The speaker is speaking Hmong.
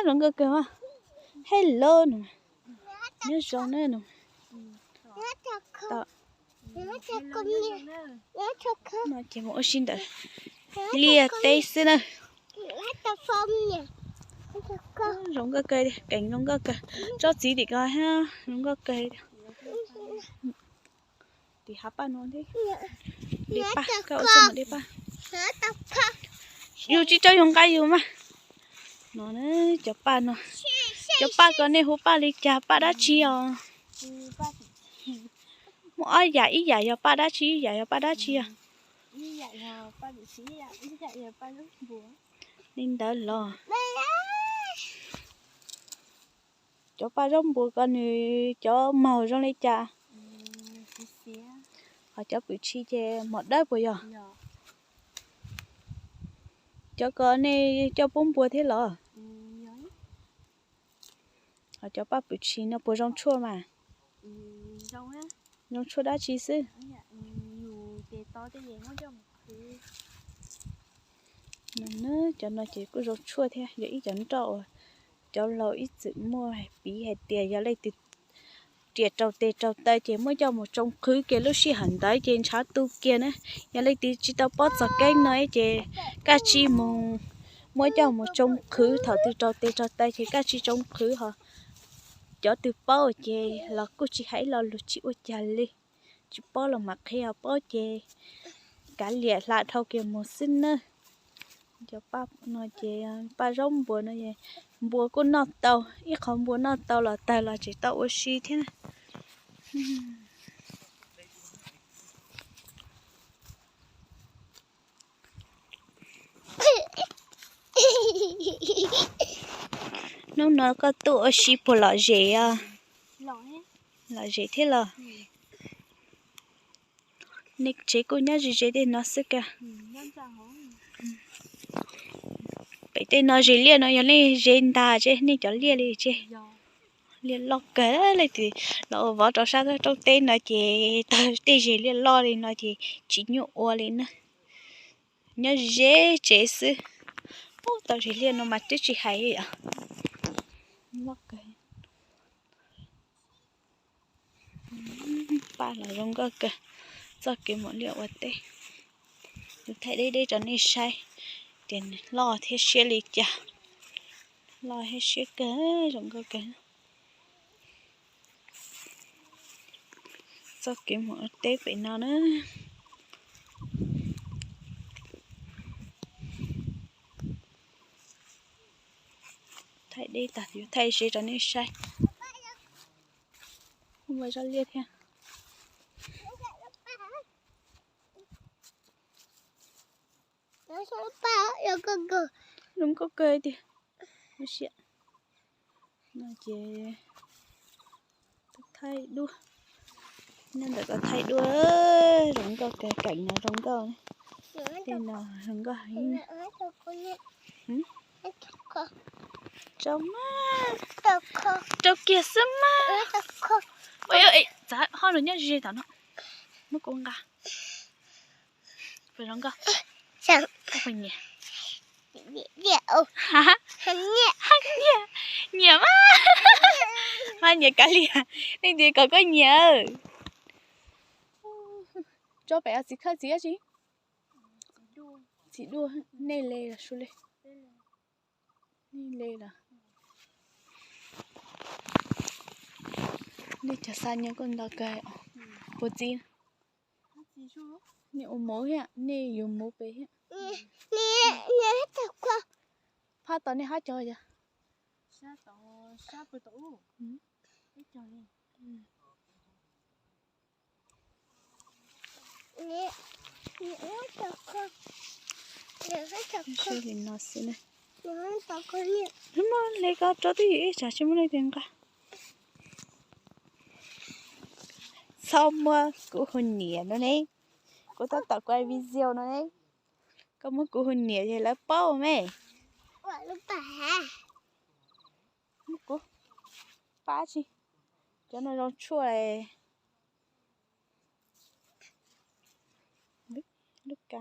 Zoo nkauj kawg mas. Hello no. Nyob zoo na no. No ces mus ua si ntawm liaj teb xwb na. Zoo nkauj kawg, keem zoo nkauj kawg. Tsob txiv tim ko thiab zoo nkauj kawg. Tim hav paj no thiab. Dej paj, koj ua txuj mus dej paj. Yus tsis tau yus nqa yus mas. No na, cov paj no, cov paj ko nej hu paj li cas, paj dab tsi os? Muaj ob yam, ib yam yog paj dab tsi, ib yam yog paj dab tsi os? Li ntawd los. Cov paj zaub npua ko nws cov maug zoo li cas? Ho cov pwm tshis ces maug dawb puas yog? Cov ko nej coj pub npua thiab los? Ho cov paj pwm tshis no puas zoo tshuaj mas? Zoo tshuaj dab tsi xwb? Cov no ces kuj zoo tshuaj thiab, yog ib cov nroj uas cov laus ib txwm muaj piv hais tias yog leej twg riam rau tes rau taw ces muab coj mus tsoo qhwv kiag lub sij hawm ntawd ces ntshav tu kiag na. Yog leej twg tsis tau paub txog keeb no ces kaj tsij mus muab coj mus tsoo qhwv thaum twg rau tes rau taw ces kaj tsij tsoo qhwv ho. Cov twg paub ces los kuj tsis hais ib lo lus tsis ua cas li. Tsis paub los mam qhia, paub ces kav liam hla dhau kiag mus xwb nawb. Cov paj no ces paj zaub npua no, npua kuj noj tau, ib qho npua noj tau los tawg los tseem tau ua si thiab. Hnub no koj tuaj ua si puas lom zem os? Lom zem thiab los? Nej tsev kuj nyob ze ze tej no xwb ka. Pem tej no ze liaj no yog nej ze ntag tse, nej cov liaj li tse. Liaj loj kawg, leej twg los ua vov rau sab roob teb no ces tau tej ze liaj loj li no ces tsis nyuaj ua li na. Nyob ze tsev xwb. Ub, tau ze liaj no mas twb tsis hais li os. Loj kawg. Paj los zoo nkauj kawg, txoj kev mus liaj ua teb. Yus thaij deb deb rau nej saib tias loj thiab siab li cas. Loj thiab siab kawg, zoo nkauj kawg. Txoj kev mus ua teb pem no na. Thaij deb tag yus thaij ze rau nej saib. Ua zaj liaj thiab. Zoo nkauj kawg tiag. No ces thaij duab, nyob ntawm ko thaij duab, zoo nkauj kawg, keem no zoo nkauj, tej no zoo nkauj heev. Rau mas, rau kiag xwb mas. Txav ho los nyob ze tom no, muab kuv nqa. Puas zoo nkauj? Puas nyiam? Nyiam mas. Mas nyiam kav liam, leej twg kom koj nyiam? Tso pem txiv khawj txiv dab tsi? Txiv duaj, nej le los su le? Nej le los? Nej cov xa nyob koj nto kawg. Puas txiv? Nej ua muv thiab, nej yuav muv pem thiab. Phab tom nej hab cov yog? Li no xwb na. Muab li ko rau twj ywm ib tsam tsis muaj leej twg nqa. Txhob muab kuv hu niam no ne. Kuv tab tom kuaj video no ne. Koj muab kuv hu niam ces lawv paub me. Muab kuv pab tsi. Cov no zoo tshuaj. Lub ka.